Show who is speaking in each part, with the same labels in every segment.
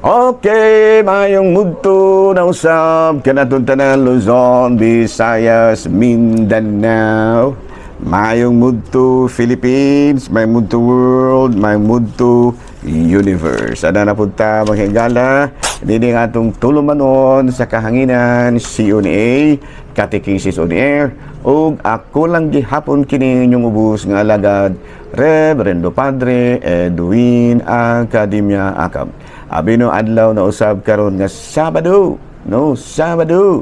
Speaker 1: Okay, mayong mudto na usab kanatong tanan, Luzon, Visayas, Mindanao. Mayong mudto Philippines, mayong mudto world, mayong mudto universe. Ana na punta, mga higala, dini nga atong tulumanon sa kahanginan, CONA, Catechesis on Air, ug ako lang gihapon kini inyong ubos nga alagad, Reverendo Padre Edwin Academia Acab. Abi no adlaw na usab karon nga Sabado, no, Sabado.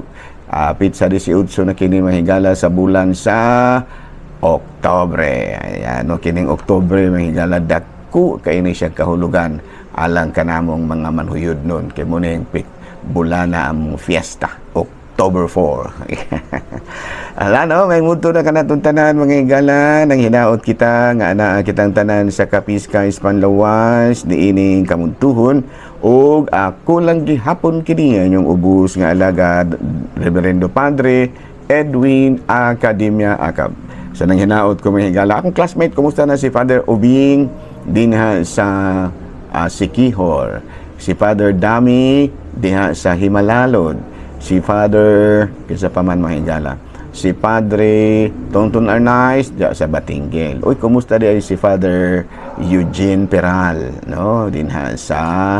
Speaker 1: Petsa 18 na kini, mahigala, sa bulan sa Oktobre. Ayan, no, kining Oktobre, mahigala, dako kay ni siya kahulugan alang kanamong mga manhuyod nun kay mo ning bulana among fiesta, October 4. Ala no, may muto na kanatong tanan, mga higala, nang hinaot kita nga anaa kitang tanan sa kapiskay panlawas niining kamuntuhon, ug ako lang gihapon kini inyong ubos nga alagad, Reverendo Padre Edwin Academia Acab. Sa nang hinaot ko, mga higala, akong classmate, kumusta na si Father Ubing dinha sa Sikihor, si Father Dami diha sa Himalalod, si Father kinsa pa man, mga higala, si Padre Tonton Arnaiz diha sa Batinguel. Uy, kumusta di ay si Father Eugene Peral, no? Dinha sa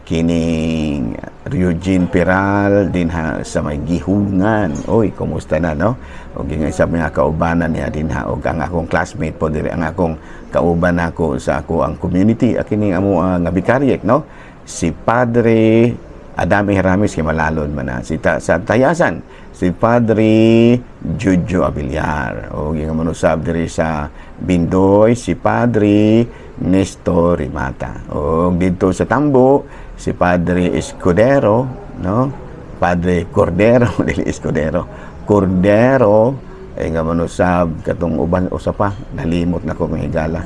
Speaker 1: kining Eugene Peral dinha sa may Gihungan. Uy, kumusta na, no? Og nga sa mga kaubanan niya dinha, og ang akong classmate po diri, ang akong kauban nako sa ako ang community kining amo nga vicaryek, no? Si Padre Adami Heramis kay Malalon man na. Si sa Tayasan, si Padre Jojo Abiliar. O yung manusab diri sa Bindoy, si Padre Nestor Rimata. O dito sa Tambo, si Padre Escudero, no? Padre Cordero, dili Escudero. Cordero, eh nga manusab katong uban usa pa, nalimot na ko, mga higala.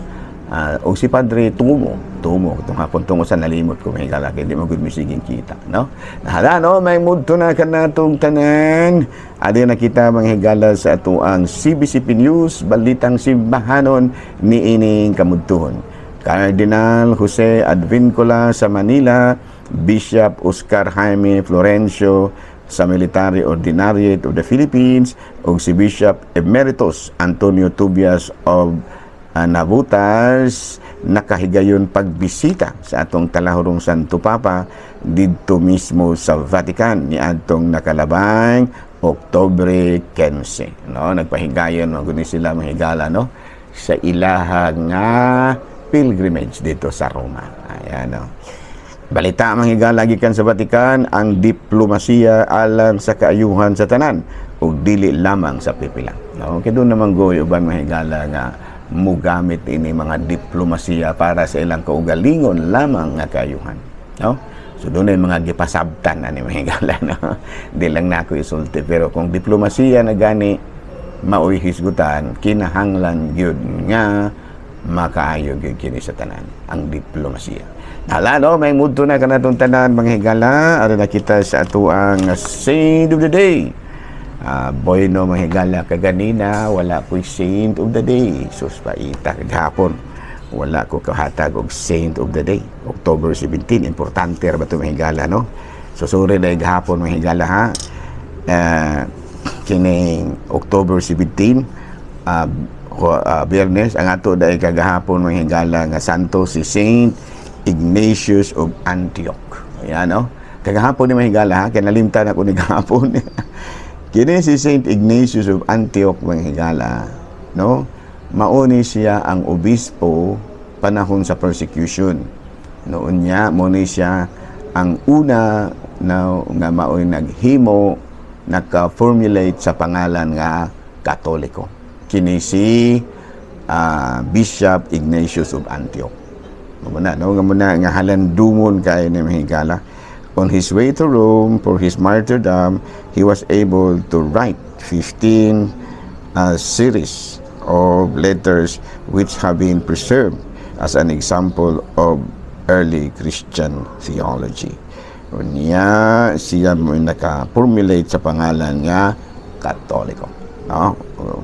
Speaker 1: O si Padre Tumo, Tumo, itong hapon tungo sa nalimot ko, mga higala, kaya di mo gud misiging kita, no? Nahala, no? May mudto na kanatong tanan. Adi na kita, mga higala, sa ato ang CBCP News, Balitang Simbahanon ni ining kamudtuhon. Cardinal Jose Advincula sa Manila, Bishop Oscar Jaime Florencio sa Military Ordinariate of the Philippines, ug si Bishop Emeritus Antonio Tobias of Navotas nakahigayon pagbisita sa atong talahurong Santo Papa didto mismo sa Vatican niadtong nakalabang Oktobre 15, no? Nagpahigayon man guni sila, mga higala, no, sa ilaha nga pilgrimage dito sa Roma. Ayan, no. Balita, mga higala, gikan sa Vatican: ang diplomasiya alang sa kaayuhan sa tanan ug dili lamang sa pipila, no? Kay doon naman goy uban, mga higala, nga mugamit ini mga diplomasiya para sa ilang kaugalingon lamang nga kaayuhan, no? So doon ay mga gipasabtan ani, mga higala, no? Di lang nako isulti, pero kung diplomasiya na gani maoy hisgutan, kinahanglan gyud nga makaayo gyud kini sa tanan ang diplomasiya. Hala no, may mudto na kanatong tanan, mga higala. Ara na kita sa atuang Saint of the Day. Boy no, mga higala, kaganina wala ko'y Saint of the Day. Sus paita, kagahapon wala ko kahatag og Saint of the Day. October 17, importante ra ba ito, mga higala, no? So sorry na gahapon, mga higala, ha. Kining October 17, Biyernes, ang ato dahil kagahapon, mga higala, nga santo si Saint Ignatius of Antioch. Ayan, no? Kagahapon ni, mga higala, ha, kaya nalimtan ako ni gahapon. Kini si Saint Ignatius of Antioch, mga higala, no? Mauni siya ang obispo panahon sa persecution. Noon niya, mo ni siya ang una na nga maoy naghimo, naka-formulate sa pangalan nga Katoliko. Kini si Bishop Ignatius of Antioch. Mao na, no? Nga muna nga halandumon kay ni, mga higala. On his way to Rome for his martyrdom, he was able to write 15 series of letters which have been preserved as an example of early Christian theology. Unya, siya mo naka-formulate sa pangalan nga Katoliko. No?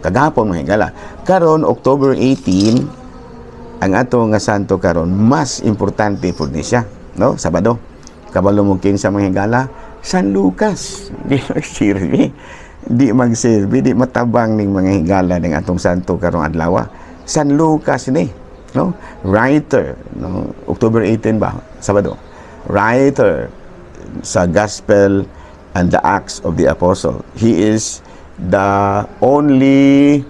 Speaker 1: Kagahapon, mga higala. Karon October 18, ang ato nga santo karon, mas importante pud ni siya, no? Sabado. Kabalo mo kinsa, mga higala? San Lucas. Di magsilbi. Di magsilbi, di matabang ning mga higala ning atong santo karong adlaw. San Lucas ni, no? Writer, no? October 18 ba? Sabado. Writer sa Gospel and the Acts of the Apostle. He is the only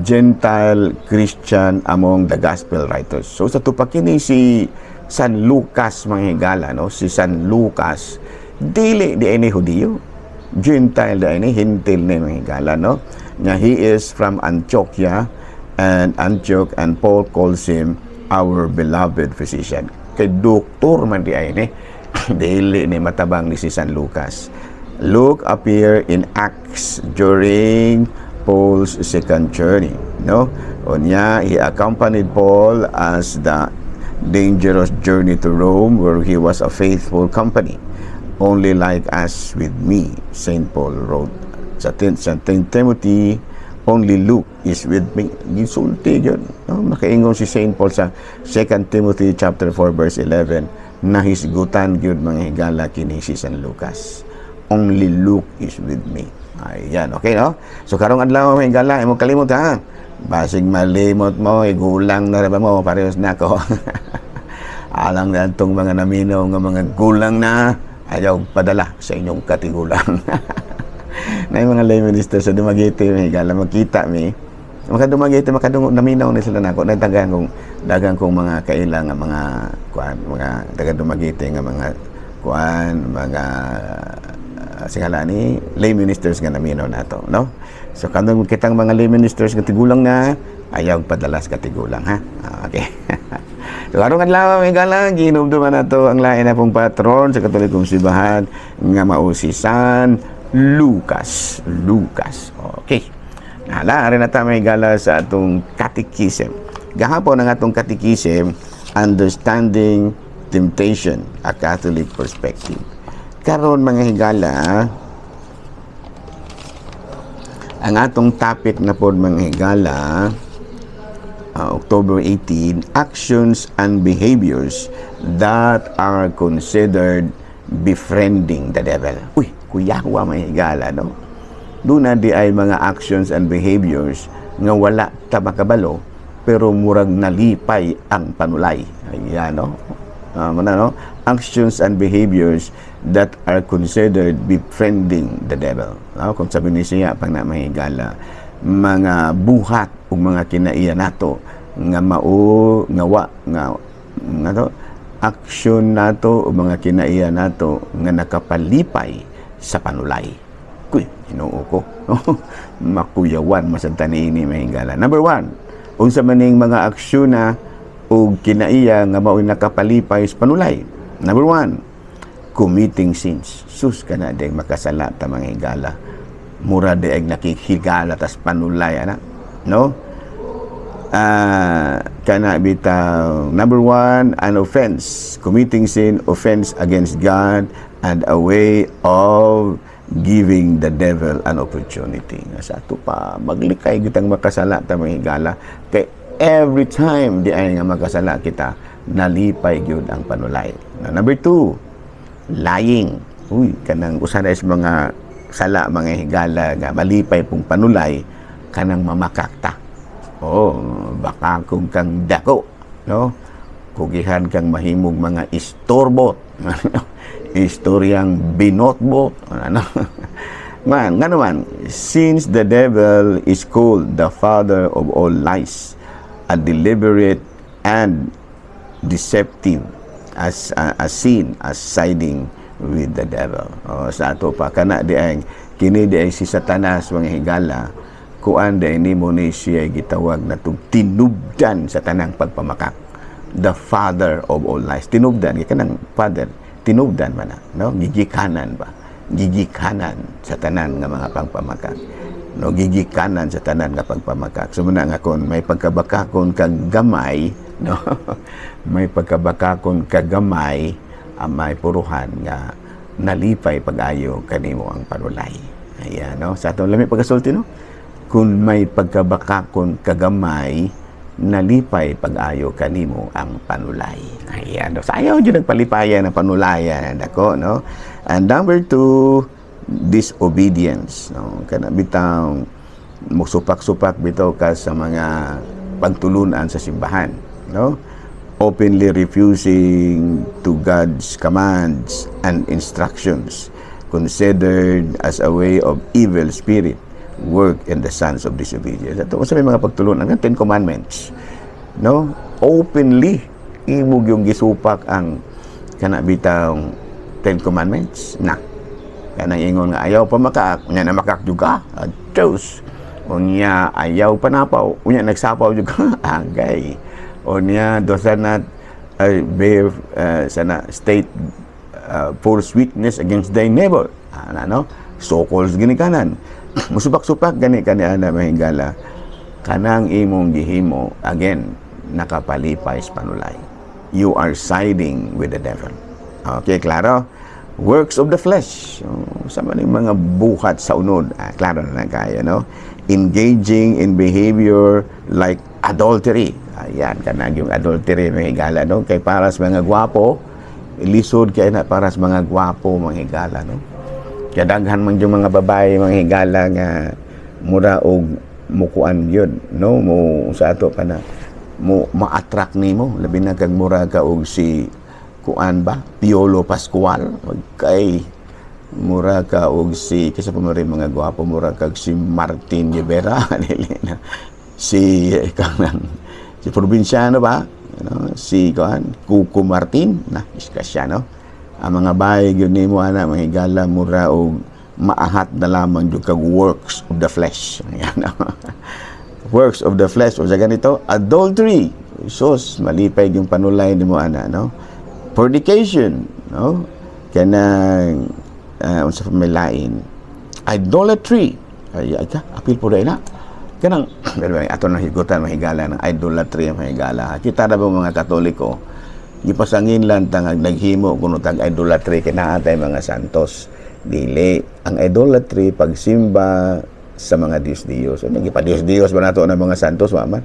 Speaker 1: Gentile Christian among the Gospel writers. So sa tupa kini si San Lucas, mga higala, no? Si San Lucas dili diay ni Hudiyo. Gentile diay ni, Hentil ni, mga higala, no? Nga he is from Antioquia and Antioch, and Paul calls him our beloved physician. Kay doktor man diay ni. Dili ni matabang ni si San Lucas. Luke appear in Acts during Paul's second journey, no? Unya, he accompanied Paul as the dangerous journey to Rome, where he was a faithful company. "Only like us with me," St. Paul wrote. Sa St. Timothy, "Only Luke is with me." Gisulti yun. No? Makaingon si St. Paul sa 2 Timothy chapter 4 verse 11, nahisgutan gyud, mga higala, kini si San Lucas. "Only Luke is with me." Ayan, okay, no? So karong adlaw, mga higala, imo kalimot ha. Basig malimot mo, igulang na ba mo, parehas na ako. Alang na itong mga naminaw nga mga gulang na, ayaw padala sa inyong katigulang. Na yung mga lay minister sa Dumaguete, may higala, magkita mi. Maka Dumaguete, makadungog, naminaw ni sila nako. Dagan kong mga kaila nga mga kuan, mga taga Dumaguete nga mga kuan, mga singala ni lay ministers nga naminaw nato, no? So kanang kitang mga lay ministers nga tigulang na, ayaw padala sa katigulang ha. Ah, okay. So karong adlaw, mga higala, gihinumduman nato ang lain na pong patron sa Katolikong Simbahan nga mao si San Lucas. Lucas. Okay. Hala, ari na ta, mga higala, sa atong catechism. Gahapon ang atong catechism, Understanding Temptation, a Catholic Perspective. Karon, mga higala, ang atong topic na pod, mga higala, October 18, actions and behaviors that are considered befriending the devil. Uy, kuyawa, mga higala, no? Duna diay mga actions and behaviors nga wala ta makabalo pero murag nalipay ang panulay. Ayan, no? Mana, no? Actions and behaviors that are considered befriending the devil. No? Kung sabi ni siya, pag na mahigala, mga buhat o mga kinaiya nato nga mao nga wa nga nga to action nato o mga kinaiya nato nga nakapalipay sa panulay. Kuy, Ginoo ko. Makuyawan masad ini, mahigala. Number one, unsa man ning mga aksyon na o kinaiya nga mao'y nakapalipay sa panulay? Number one, committing sins. Sus, kana diay makasala ta, mga higala. Mura diay nakihigala tas panulay ana. No? Kana bitaw, number one, an offense, committing sin, offense against God and a way of giving the devil an opportunity. Sa ato pa, maglikay kitang makasala ta, mga higala, kay every time diay nga makasala kita, nalipay gyud ang panulay. Now, number two, lying. Uy, kanang usa na is mga sala, mga higala, nga malipay pong panulay, kanang mamakakta. Oo, baka kung kang dako, no? Kugihan kang mahimog mga istorbot. Istoryang binotbot. Ano? Man, nga naman, since the devil is called the father of all lies, a deliberate and deceptive as a sin as siding with the devil. O, sa ato pa, kana diay, kini diay si Satanas, mga higala, kuan diay nimo ni siya gitawag na tug tinubdan sa tanang pagpamakak. The father of all lies. Tinubdan, kanang father, tinubdan man na, no? Gigikanan ba? Gigikanan sa tanan nga mga pagpamakak. No, gigikanan sa tanan nga pagpamakak. So muna nga kon may pagkabakakon kag gamay, no? May pagkabakakon kagamay, ang may puruhan nga nalipay pag-ayo kanimo ang panulay. Ayan, no? Sa atong lami pagkasulti, no? Kung may pagkabakakon kagamay, Nalipay pag-ayo kanimo ang panulay. Ayan, no? Sayaw jud nagpalipayan ang panulayan dako, no? And number two, disobedience, no? Kana bitang musupak-supak bitaw ka sa mga pagtulunan sa simbahan, no? Openly refusing to God's commands and instructions, considered as a way of evil spirit work in the sons of disobedience. Ato sa may mga pagtulunan, ang Ten Commandments, no? Openly imo yung gisupak ang kana bitang Ten Commandments na kanang ingon nga ayaw pa makaak, unya na makaak jud ka, Diyos. Unya ayaw panapaw, unya nagsapaw jud ka, agay. Unya dosa not bear sana state false witness against thy neighbor. Ana, no? Sokols ginikanan. Musupak-supak gani kani ana, mahigala, kanang imong gihimo, again, nakapalipay sa panulay. You are siding with the devil. Okay, klaro? Works of the flesh. So, sa man yung mga buhat sa unod, klaro na lang kaya, no? Engaging in behavior like adultery. Ayan, kanang yung adultery, mga higala, no? Kay para sa mga gwapo, lisod kay na para sa mga gwapo, mga higala, no? Kaya daghan man yung mga babae, mga higala, nga mura og mukuan yun, no? Mo sa ato pa na mo ma-attract nimo, labi na kag mura ka og si kuan ba, Piolo Pascual, kay mura ka og si kasi pa rin mga gwapo, mura kag si Martin Rivera, dili na si kanang si probinsyano ba, no? Si kuan, Coco Martin na iska no? Ang mga bahay gyud nimo ana, mga higala, mura og maahat na lamang jud kag works of the flesh. Ayan, no? Works of the flesh o sa ganito, adultery, sus, malipay yung panulay nimo ana, no? Fornication, no? Kanang unsa pa may lain, idolatry, ay ay ka apil po na kanang, pero ato na higutan, mahigala, ng idolatry, mahigala. Kita na ba mga Katoliko, gipasangin lang tang naghimo kuno tag idolatry kay naa tay mga santos? Dili. Ang idolatry, pagsimba sa mga Diyos-Diyos. Ano, gipa Diyos-Diyos ba nato ng mga santos? Wa man,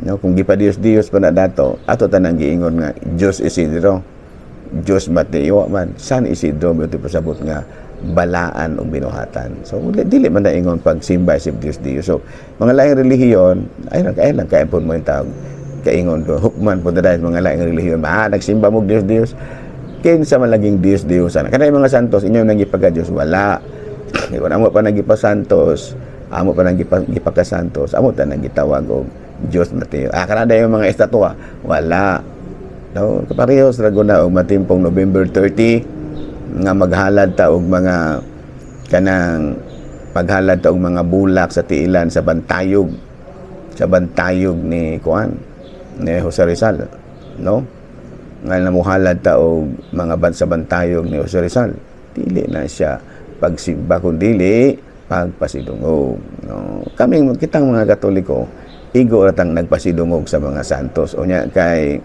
Speaker 1: no? Kung gipa Diyos-Diyos pa na dato ato, tanang giingon nga Diyos Isidro, Diyos Mateo, wa man. San Isidro mo pasabot nga balaan og binuhatan. So dili man na ingon pagsimba sa Diyos Diyos. So mga laing relihiyon ay lang kay lang kay pud mo yung tawag kaingon ko hukman po dahil mga laing relihiyon ba nagsimba mo Diyos Diyos, kinsa man laging Diyos Diyos ana kanay mga santos inyo nang gipaga Diyos? Wala. Kung amo pa nang santos, amo pa nang gipakasantos, amo ta nang gitawag og Diyos Mateo. Ah, kanada yung mga estatwa, wala, no? Kaparehos ra na og matimpong November 30 nga maghalad ta og mga kanang paghalad ta og mga bulak sa tiilan sa bantayog ni kuan, ni Jose Rizal, no? Nga namuhalad ta og mga ban sa bantayog ni Jose Rizal, dili na siya pagsimba kun dili pagpasidungog, no? Kaming kitang mga Katoliko, igo ra tang nagpasidungog sa mga santos. Unya kay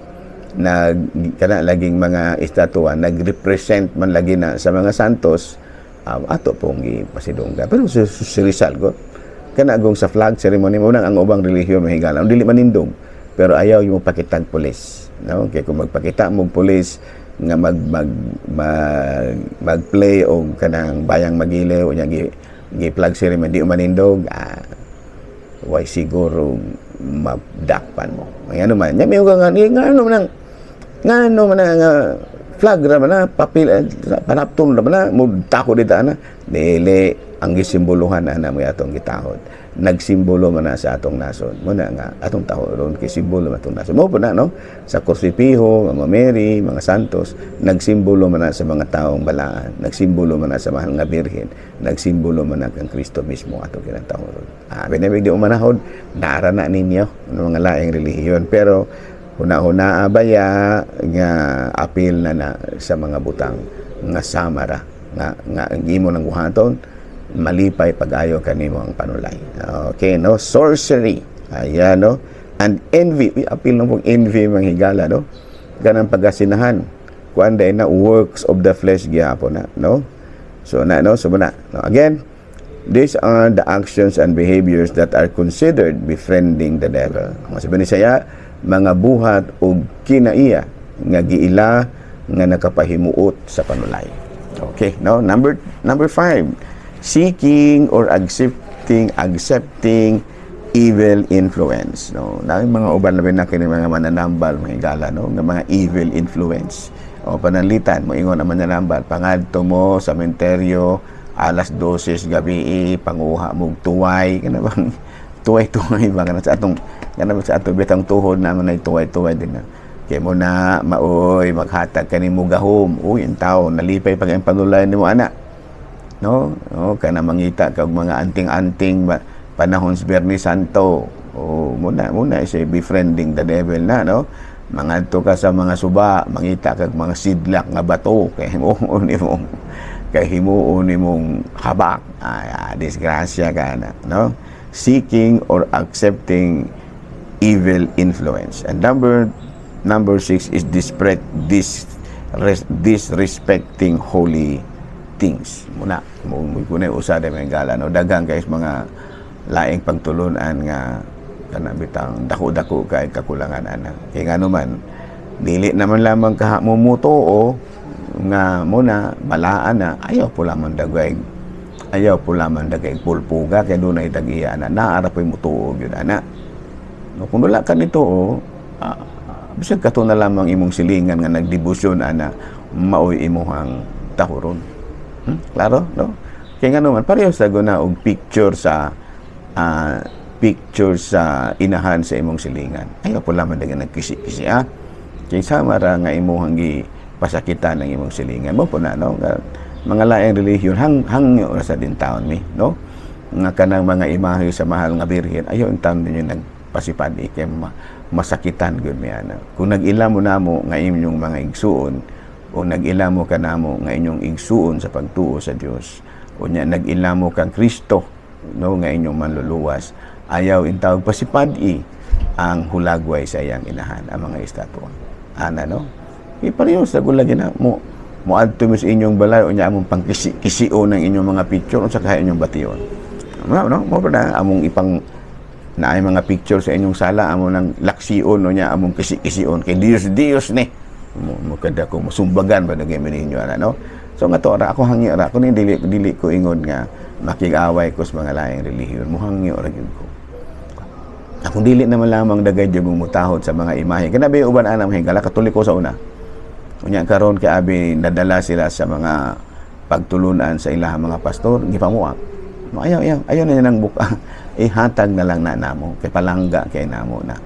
Speaker 1: nag kana laging mga estatwa nagrepresent man lagi na sa mga santos, ato pong gipasidunggan. Pero si Rizal ko kana gong sa flag ceremony mo nang ang ubang relihiyon, mahigala, dili manindog, pero ayaw yung pakitag pulis, no? Kay kung magpakita mo pulis nga mag mag mag mag-play og kanang Bayang Magiliw, unya gi flag ceremony, di manindog, way siguro madakpan mo. Ay ano man nya may nga nga ano man nga ano man nga flag ra man na papel, panapton ra man na mo tako dito ana. Dili. Ang gisimboluhan ana mo atong gitahod, nagsimbolo man na sa atong nasod mo na nga atong tahoron kay simbolo man atong nasod mo po na, no? Sa krusipiho, Mama Mary, mga santos, nagsimbolo man na sa mga taong balaan, nagsimbolo man na sa Mahal nga Birhen, nagsimbolo man na kang Kristo mismo atong kinatahoron. Binibig di umanahod nara na ninyo ng mga laing relihiyon, pero huna-huna abaya nga apil na na sa mga butang nga samara nga nga ang imo nang buhaton, malipay pag-ayo kanimo ang panulay. Okay, no? Sorcery. Ayan, no? And envy. Uy, apil na pong envy, mga higala, no? Ganang pagkasinahan. Kuan na works of the flesh gihapon na, no? So na, no? So na. No? Again, These are the actions and behaviors that are considered befriending the devil. Ang sabi ni saya, mga buhat o kinaiya nga giila nga nakapahimuot sa panulay. Okay, no? Number 5, seeking or accepting evil influence, no? Na mga uban, labi na kini mga mananambal, mga higala, no, nga mga evil influence. O pananlitan moingon ang mananambal, "Pangadto mo sa sementeryo alas 12 gabi, panguha mo tuway," kana bang tuway-tuway ba, kana sa atong bitang tuhod na man ay tuway-tuway din na kay mo na maoy maghatag kani gahom. Uy, ang tao nalipay pag ang panulay nimo ana, no? O kana mangita kag mga anting-anting ba, panahon sa Biyernes Santo. O muna is befriending the devil na, no? Mangadto ka sa mga suba, mangita kag mga sidlak nga bato kay himuon nimong habak. Ay, disgrasya ka na, no? Seeking or accepting evil influence. And number 6 is disrespecting holy things. Muna mo mo usa de mga gala, no? Daghang kay mga laing pagtulunan nga kana bitang dako-dako kay kakulangan ana. Kay ngano man, dili naman lamang ka mumutuo nga muna balaan na, ayaw po lamang dagay pulpuga kay dunay tag-iya na naara po'y mutuo gyud ana, no? Kung wala ka nito, oh, bisag kato na lamang imong silingan nga nagdebosyon ana, maoy imuhang tahuron. Klaro, no? Kay ngano man, pareho sa guna og picture sa inahan sa imong silingan, ayaw po lamang dagay nagkisi-kisi, ah, kay sama ra nga imuhang gi pasakitan ng imong silingan mo po na, no? Mga laing relihiyon, hangyo ra sa din taon mi, no, nga kanang mga imahe sa Mahal nga Birhen, ayaw in taon ninyo nagpasipad kay masakitan gyud mi ana. Kung nag-ila mo namo nga inyong mga igsuon o nag-ila mo kanamo nga inyong igsuon sa pagtuo sa Dios, unya nag-ila mo kang Kristo, no, nga inyong manluluwas, ayaw intawag pasipad-i ang hulagway sa iyang inahan, ang mga estatwa ana, no? Ipareho sa gula gina mo, moadto mi sa inyong balay, unya among pangkisi-kision ang inyong mga picture, unsa kaha inyong bation, no? No, mo na among ipang na ay mga picture sa inyong sala, amo nang laksion, unya among kisi-kision kay Dios Dios ni mo mo kada ko musumbagan ba dagay ninyo ana, no? So nga to ra ako, hangyo ra ako ni, dili dili ko ingon nga makig-away ko sa mga laing relihiyon, muhangyo ra gyud ko. Akong dili naman lamang dagay jud mutahod sa mga imahe. Kanabi uban ana, mga higala, Katoliko sa una. Unya karon kay abi nadala sila sa mga pagtulunan sa ilahang mga pastor, gipamuak. No, ayaw, ayaw, ayaw na nang buka. Ihatag na lang na namo kay palangga kay namo na.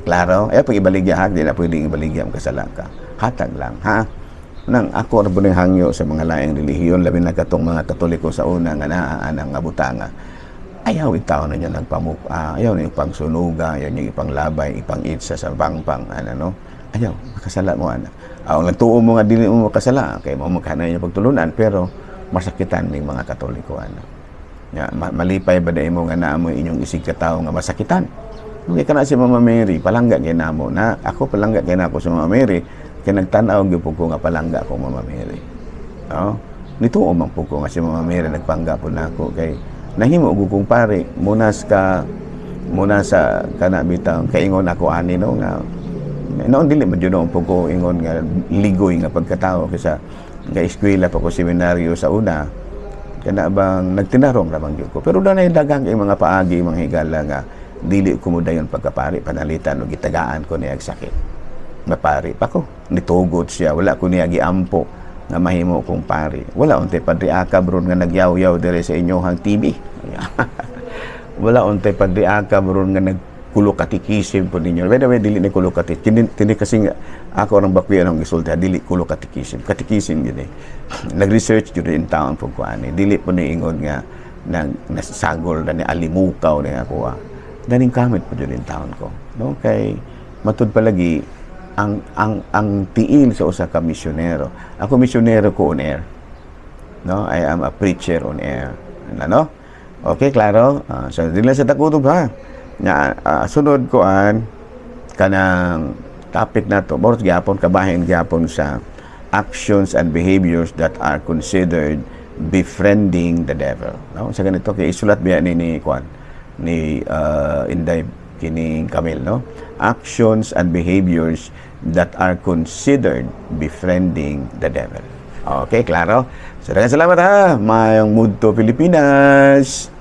Speaker 1: Klaro? Ayaw pag ibaligya ha, di na pwedeng ibaligya kasala ka. Hatag lang, ha? Nang ako ra po hangyo sa mga laing relihiyon, labi na katong mga Katoliko sa una nga naa anang nga butanga. Ayaw itaw na niya nagpamuk, ayaw niyo pangsunuga, ayaw niyo ipanglabay, ipang-itsa sa pangpang, ano, no? Ayaw, makasala mo, ana. Ang nagtuo mo nga dili mo makasala, kay mo maghanay niyo pagtulunan, pero masakitan ning mga Katoliko, ana. Ya, malipay ba dai mo nga naa mo inyong isig katawo nga masakitan? Kay kana si Mama Mary, palangga kay namo na. Ako, palangga kay nako sa Mama Mary, kay nagtan-aw gyud ko nga palangga ko Mama Mary. No? Nituo man po ko nga si Mama Mary nagpangga po nako kay nahimo og kong pare muna sa kana bitaw kaingon ako ani, no, nga noon dili man jud po ko ingon nga ligoy nga pagkatao kaysa nga eskwela pa ko, seminaryo sa una, kana bang nagtinarong ra man gyud ko, pero dunay daghang kay mga paagi, mga higala, nga dili ko mo dayon pagkapari panalitan og gitagaan ko niya sakit, mapari pa ko, nitugot siya, wala ko niya giampo nga mahimo kong pari. Wala untay Padre Akab ron nga nagyaw-yaw dire sa inyohang TV. Wala untay Padre Akab ron nga nagkulo katikisim po ninyo. By the way, dili ni kulo katikisim. Tini kasi nga, ako ang bakwian ang gisulti, dili kulo katikisim. Katikisim yun eh. Nag-research yun in town po ko ani. Dili po ni ingon nga nag nasagol na ni alimukaw ni ako ah. Daning kamit po yun in town ko. No? Kay matud palagi ang tiil sa usa ka misyonero. Ako, misyonero ko on air. No, I am a preacher on air. Ano? Okay, klaro? So dili sa takutob ha. Nga sunod ko an kanang topic na to. Boros gyapon kabahin gyapon sa actions and behaviors that are considered befriending the devil, no? Sa ganito kay isulat biya ni kwan ni Inday kining Camille, no? Actions and behaviors that are considered befriending the devil. Okay, klaro? So, daghang salamat ha. Maayong mudto, Pilipinas.